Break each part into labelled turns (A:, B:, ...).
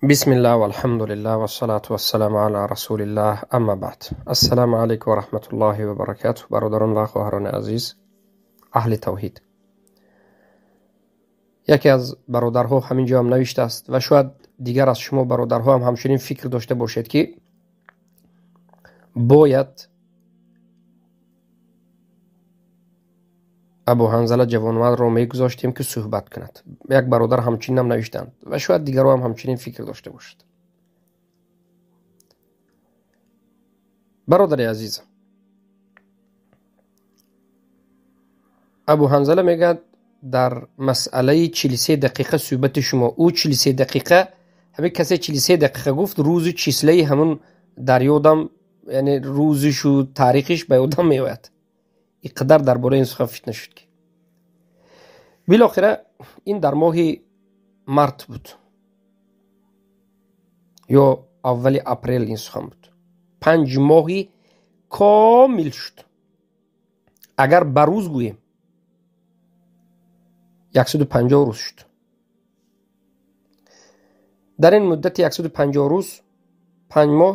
A: Бисмиллах, валхамдулиллах, вассалату вассаламу ала расулиллах, амма баъд. Ассаламу алайкум ва раҳматуллоҳи ва баракатуҳ. Бародарон ва хоҳарони азиз, аҳли тавҳид. Яке аз бародарҳо ҳамин ҷо ҳам навиштааст ва шояд дигар аз шумо бародарҳо ҳам ҳамчунин фикр дошта бошед, ки бояд Абу Ҳанзала ҷавонмардро мегузоштем, ки суҳбат кунад. Як бародар ҳамчунинам навиштанд ва шояд дигарҳо ҳам ҳамчунин фикр дошта бошад. Бародари азиз, Абу Ҳанзала мегӯяд дар масъалаи 43 дақиқа суҳбати шумо, ӯ 43 дақиқа, ҳамин касе 43 дақиқа гуфт, рӯзу числаи ҳамун дар ёдам, яъне рӯзишу таърихиш ба ёдам меояд. Ин қадар дар бораи ин сухан фитна шуд, ки билохира ин дар моҳи март буд ё аввали апрел ин сухан буд. 5 моҳи комил шуд. Агар ба рӯз гӯем, 150 рӯз шуд. Дар ин муддати 150 рӯз, 5 моҳ,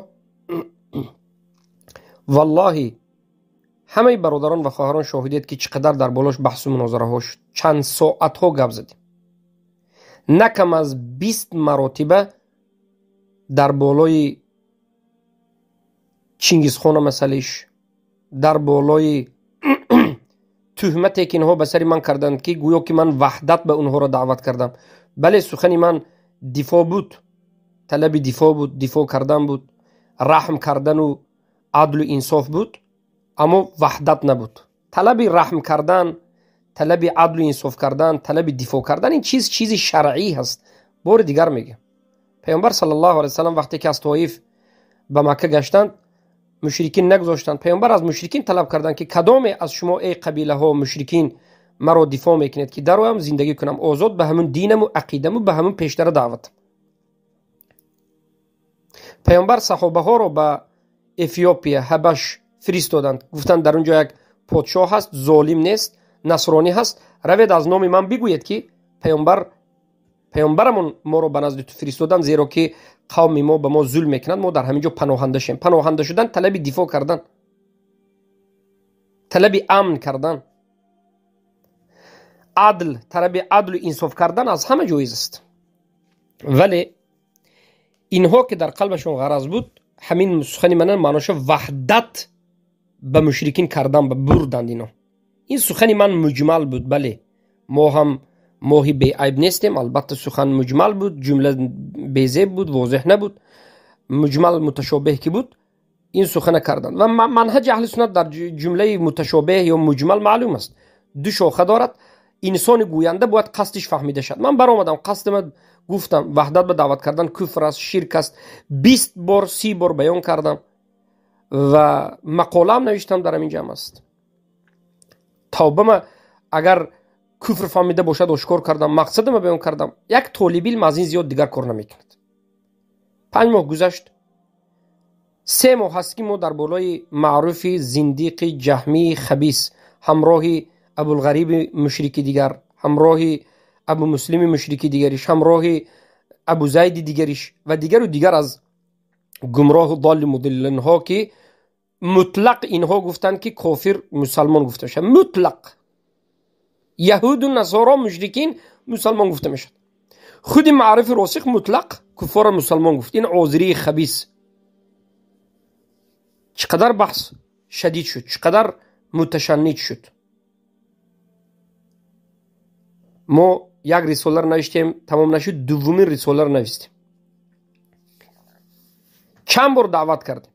A: валлоҳи ҳамаи бародарон ва хоҳарон шоҳидед, ки чӣ қадар дар болош баҳсу мунозираҳо шуд. Чанд соатҳо гап задем. На кам аз 20 маротиба дар болои Чингизхона масъалаиш, дар болои туҳмате, ки инҳо ба сари ман карданд, ки гӯё ки ман ваҳдат ба онҳоро даъват кардам. Бале, сухани ман дифоъ буд, талаби дифоъ буд, дифоъ кардан буд, раҳм кардану адлу инсоф буд, аммо ваҳдат набуд. Талаби раҳм кардан, талаби адлу инсоф кардан, талаби дифоъ кардан ин чиз чизи шаръӣ ҳаст. Бори дигар мегӯям, Паёмбар саллаллоҳу алайҳи васаллам вақте ки аз Тоиф ба Макка гаштанд, мушрикин нагузоштанд. Паёмбар аз мушрикин талаб карданд, ки кадоме аз шумо, эй қабилаҳо, мушрикин, маро дифоъ мекунед, ки дароям зиндагӣ кунам озод ба ҳамун динаму ақидаму ба ҳамун пештара даъватам. Паёмбар саҳобаҳоро ба Эфиопия, Ҳабаш фиристоданд. Гуфтанд, дар он ҷо як подшоҳ ҳаст, золим нест, насронӣ ҳаст, равед аз номи ман бигӯед, ки паёмбарамон моро ба назди ту фиристоданд, зеро ки қавми мо ба мо зулм мекунанд, мо дар ҳамин ҷо паноҳанда шем. Паноҳанда шудан талаби дифоъ кардан, талаби амн кардан, адл, талаби адлу инсоф кардан аз ҳама ҷоиз аст. Вале инҳо ки дар қалбашон ғараз буд, ҳамин сухани мана маъноша ваҳдат ба мушрикин кардан ба бурданд ино. Ин сухани ман муҷмал буд. Бале, мо ҳам моҳи беайб нестем, албатта сухан муҷмал буд, ҷумла безеб буд, возеҳ набуд, муҷмал муташобеҳ ки буд, ин сухана карданд. Ва манҳаҷи аҳли суннат дар ҷумлаи муташобеҳ ё муҷмал маълум аст, ду шоха дорад. Инсони гӯянда бояд қасдиш фаҳмида шавад. Ман баромадам, қасдима гуфтам, ваҳдат ба даъват кардан куфр аст, ширк аст, 20 бор, 30 бор баён кардам ва мақолаам навиштам, дар ҳамин ҷамъ аст. Тавбама агар куфр фаҳмида бошад, ошкор кардам, мақсадама баён кардам. Як толиби илм аз ин зиёд дигар кор намекунад. 5 моҳ гузашт, 3 моҳ ҳаст, ки мо дар болои маъруфи зиндиқи ҷаҳмии хабис, ҳамроҳи Абулғариби мушрики дигар, ҳамроҳи Абумуслими мушрики дигариш, ҳамроҳи Абузайди дигариш ва дигару дигар аз гумроҳу долли мудиллинҳо, ки мутлақ инҳо гуфтанд, ки кофир мусалмон гуфта мешавад. Мутлақ яҳуду насоро мушрикин мусалмон гуфта мешавад. Худи маърифи росих мутлақ куффорро мусалмон гуфт. Ин озирии хабис. Чӣ қадар баҳс шадид шуд, чӣ қадар муташанниҷ шуд. Мо як рисоларо навиштем, тамом нашуд, дуввумин рисоларо навистем. Чанд бор даъват кардем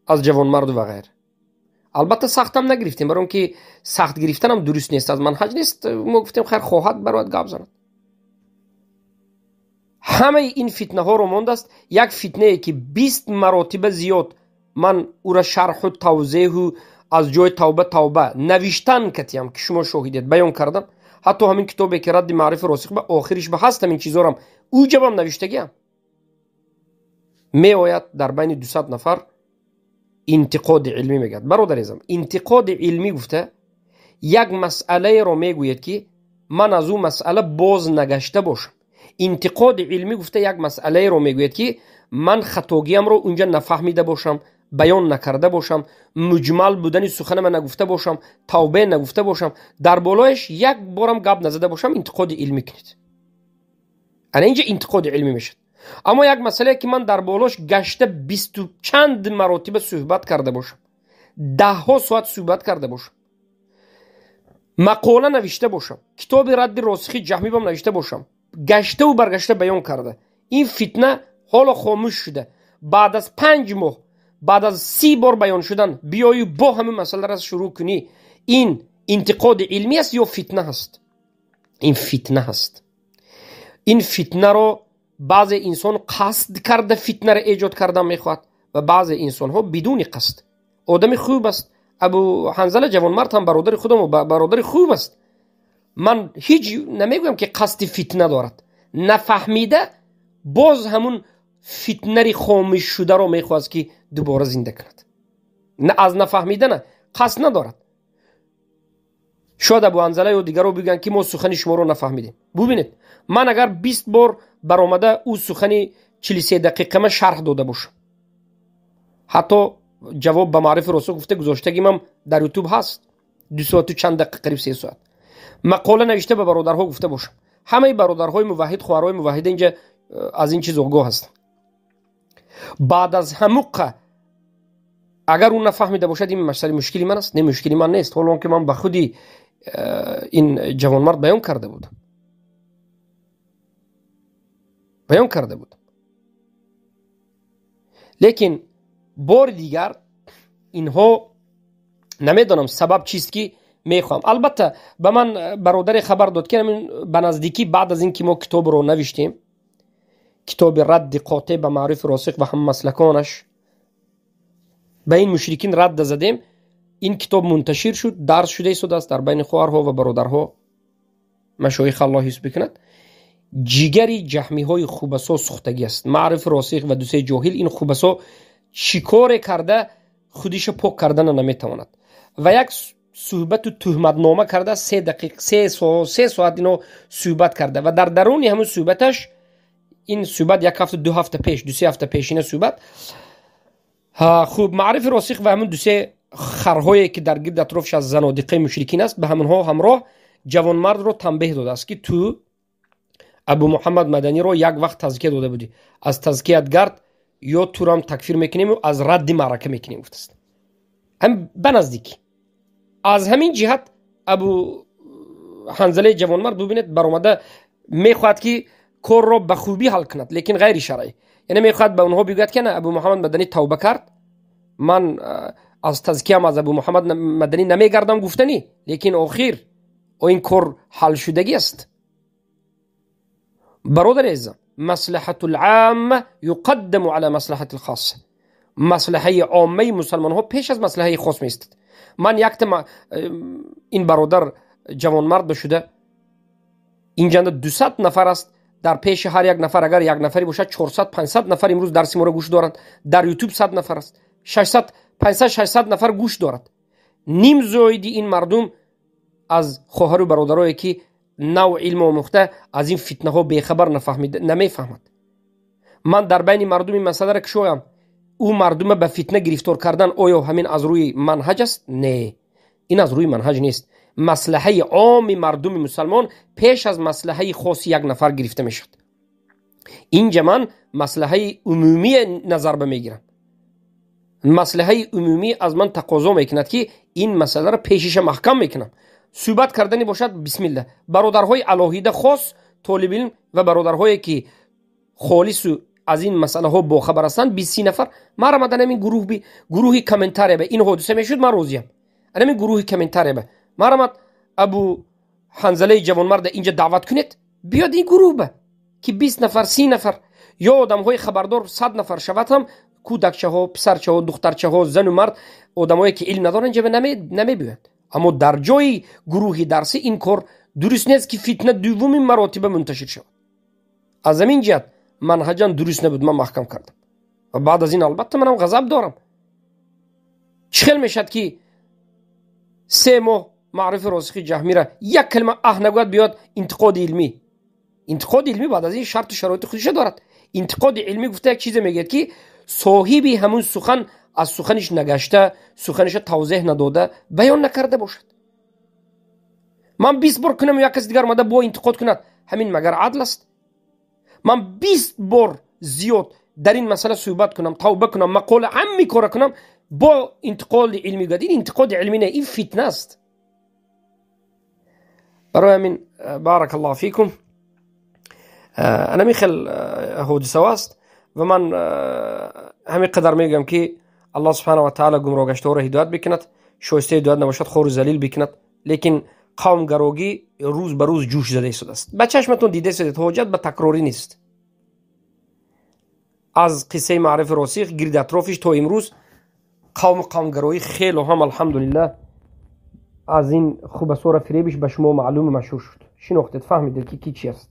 A: аз ҷавонмарду ва ғайра. Албатта сахтам нагирифтем, барои он ки сахт гирифтанам дуруст нест, аз манҳаҷ нест. Мо гуфтем, хайр, хоҳад барояд гап занад. Ҳамаи ин фитнаҳоро мондааст. Як фитнае, ки 20 маротиба зиёд ман ӯра шарҳу тавзеҳу аз ҷои тавба тавба навиштан катиям, ки шумо шоҳидед, баён кардам. Ҳатто ҳамин китобе, ки радди маърифи росих ба охириш ба ҳаст, ҳамин чизорам ӯ ҷабам навиштагиам. Меояд дар байни 200 нафар интиқоди илмӣ мегӯяд. Бародарезам, интиқоди илмӣ гуфта як масъалаеро мегӯяд, ки ман аз ӯ масъала боз нагашта бошам. Интиқоди илмӣ гуфта як масъалаеро мегӯяд, ки ман хатогиямро унҷа нафаҳмида бошам, баён накарда бошам, муҷмал будани суханама нагуфта бошам, тавбе нагуфта бошам, дар болояш як борам гап назада бошам, интиқоди илмӣ кунед. Ана инҷа интиқоди илмӣ мешавад. Аммо як масъалае, ки ман дар болош гашта бисту чанд маротиба суҳбат карда бошам, даҳҳо соат суҳбат карда бошам, мақола навишта бошам, китоби радди росихи ҷаҳмибам навишта бошам, гаштаву баргашта баён карда, ин фитна ҳоло хомӯш шуда, баъд аз 5 моҳ, баъд аз 30 бор баён шудан биёю бо ҳамин масъаларо шурӯъ кунӣ, ин интиқоди илмӣ аст ё фитна ҳаст? Ин фитна ҳаст. Ин фитнаро баъзе инсон қасд карда фитнаро эҷод кардан мехоҳад ва баъзе инсонҳо бидуни қасд. Одами хуб аст Абу Ҳанзала ҷавонмард ҳам, бародари худам, бародари хуб аст. Ман ҳеҷ намегӯям, ки қасди фитна дорад. Нафаҳмида боз ҳамун фитнари хомӯшшударо мехоҳад, ки дубора зинда кунад. Аз нафаҳмидана, қасд надорад. Шояд Абу Ҳанзала ё дигарро бигӯянд, ки мо сухани шуморо нафаҳмидем. Бубинед, ман агар 20 бор баромада ӯ сухани 43 дақиқама шарҳ дода бошам, ҳатто ҷавоб ба Маърифи Росих гуфта гузоштагимам дар Ютуб ҳаст, 2 соату чанд дақиқа, қариб 3 соат, мақола навишта ба бародарҳо гуфта бошам, ҳамаи бародарҳои муваҳҳид, хоҳарҳои муваҳҳида инҷа аз ин чиз огоҳ ҳастанд. Баъд аз ҳамуққа агар ӯ нафаҳмида бошад, ин масъалаи мушкили ман аст? Не, мушкили ман нест. Ҳоло он ки ман ба худи ин ҷавонмард баён карда будам, баён карда будам. Лекин бори дигар инҳо, намедонам, сабаб чист, ки мехоҳам. Албатта, ба ман бародаре хабар дод, ки ба наздикӣ, баъд аз ин ки мо китобро навиштем, китоби радди қотеъ ба Маърифи Росиқ ва ҳаммаслаконаш, ба ин мушрикин радда задем, ин китоб мунташир шуд, дарс шуда истодааст дар байни хоҳарҳо ва бародарҳо. Машоих Аллоҳ ҳифз бикунад, ҷигари ҷаҳмиҳои хубасо сӯхтагӣ аст. Маърифи Росиқ ва дусе ҷоҳил, ин хубасо чӣ коре карда худиша пок кардана наметавонад ва як суҳбату туҳматнома карда, 3 дақиқ, 3 соат ино суҳбат карда ва дар даруни ҳамун суҳбаташ, ин суҳбат як ҳафта, 2 ҳафта пеш, 2-се ҳафта пеш ина суҳбат. Хуб, Маърифи Росиқ ва ҳамун дусе харҳое, ки дар гирди атрофш аз занодиқаи мушрикин аст, ба ҳамонҳо ҳамроҳ ҷавонмардро танбеҳ додааст, ки ту Абу Муҳаммад Маданиро як вақт тазкия дода будӣ, аз тазкият гард ё турам такфир мекунему аз радди маърака мекунем, гуфтааст. Ҳам ба наздикӣ аз ҳамин ҷиҳат Абу Ҳанзалаи ҷавонмард, бубинед, баромада мехоҳад, ки корро ба хубӣ ҳал кунад, лекин ғайри шаръӣ. Яъне мехоҳад ба онҳо бигӯяд, ки на, Абу Муҳаммад Маданӣ тавба кард, ман аз тазкиям аз Абу Муҳаммад Маданӣ намегардам, гуфтанӣ. Лекин охир ин кор ҳалшудагӣ аст. Бародари азизам, маслаҳату лъамма юқаддаму ала маслаҳати лхосса. Маслаҳаи оммаи мусалмонҳо пеш аз маслаҳаи хос меистад. Ман якта ин бародар ҷавонмард башуда, инҷанда 200 нафар аст, дар пеши ҳар як нафар агар як нафаре бошад, 400, 500 нафар имрӯз дарси моро гӯш доранд. Дар Ютуб 100 нафар аст, 600, 500, 600 нафар гӯш дорад. Ним зоиди ин мардум аз хоҳару бародарое, ки нав илм омӯхта, аз ин фитнаҳо бехабар, намефаҳмад. Ман дар байни мардум ин масъаларо кушоям, ӯ мардума ба фитна гирифтор кардан, оё ҳамин аз рӯи манҳаҷ аст? Не, ин аз рӯи манҳаҷ нест. Маслаҳаи омми мардуми мусалмон пеш аз маслаҳаи хоси як нафар гирифта мешавад. Инҷа ман маслаҳаи умумие назар ба мегирам. Маслаҳаи умумӣ аз ман тақозо мекунад, ки ин масъаларо пешиша маҳкам мекунам. Суҳбат кардани бошад, бисмилла, бародарҳои алоҳида, хос толибилм ва бародарҳое, ки холису аз ин масъалаҳо бохабар ҳастанд, 20-30 нафар марамад анамин гурӯҳ, гурӯҳи комментария ба ин ҳодиса мешуд, ман розиям. Анамин гурӯҳи комментария ба марамад Абу Ҳанзалаи ҷавонмарда инҷа даъват кунед, биёд ин гурӯҳ ба, ки 20 нафар, 30 нафар ё одамҳои хабардор 100 нафар шавад ҳам, кӯдакчаҳо, писарчаҳо, духтарчаҳо, зану мард, одамое, ки илм надоранд, инҷа намебиёянд. Аммо дар ҷои гурӯҳи дарсӣ ин кор дуруст нест, ки фитна дуввуми маротиба мунташир шавад. Аз ҳамин ҷиҳат манҳаҷан дуруст набуд, ман маҳкам кардам. Ва баъд аз ин, албатта, манам ғазаб дорам. Чӣ хел мешавад, ки 3 моҳ Маърифи Росихи Ҷаҳмира як калима аҳ нагӯяд, биёд интиқоди илмӣ? Интиқоди илмӣ баъд аз ин шарту шароити худиша дорад. Интиқоди илмӣ гуфта як чизе мегӯяд, ки соҳиби ҳамун сухан аз суханиш нагашта, суханиша тавзеҳ надода, баён накарда бошад. Ман 20 бор кунам, як каси дигар омада бо интиқод кунад, ҳамин магар адл аст? Ман 20 бор зиёд дар ин масъала суҳбат кунам, тавба кунам, мақола, ҳами кора кунам, бо интиқоди илмӣ гӯяд, ин интиқоди илмӣ не, ин фитна аст. Барои ҳамин, بارك الله فيكم, анами хел ҳодисаҳо аст ва ман ҳамин қадар мегӯям, ки Аллоҳ سبحانه وتعالى гумроҳгаштаҳоро ҳидоят бикунад, шоистаи ҳидоят набошад, хору залил бикунад. Лекин қавмгарогӣ рӯз ба рӯз ҷӯш зада истодааст. Ба чашматон дида истодед, ҳоҷат ба такрорӣ нест. Аз қиссаи маърифи росих, гирди атрофиш то имрӯз қавму қавмгароӣ хело ҳам, алҳамдулиллаҳ, аз ин хубасора фиребиш ба шумо маълуму машҳур шуд. Шинохтед, фаҳмидед, ки ки чи аст.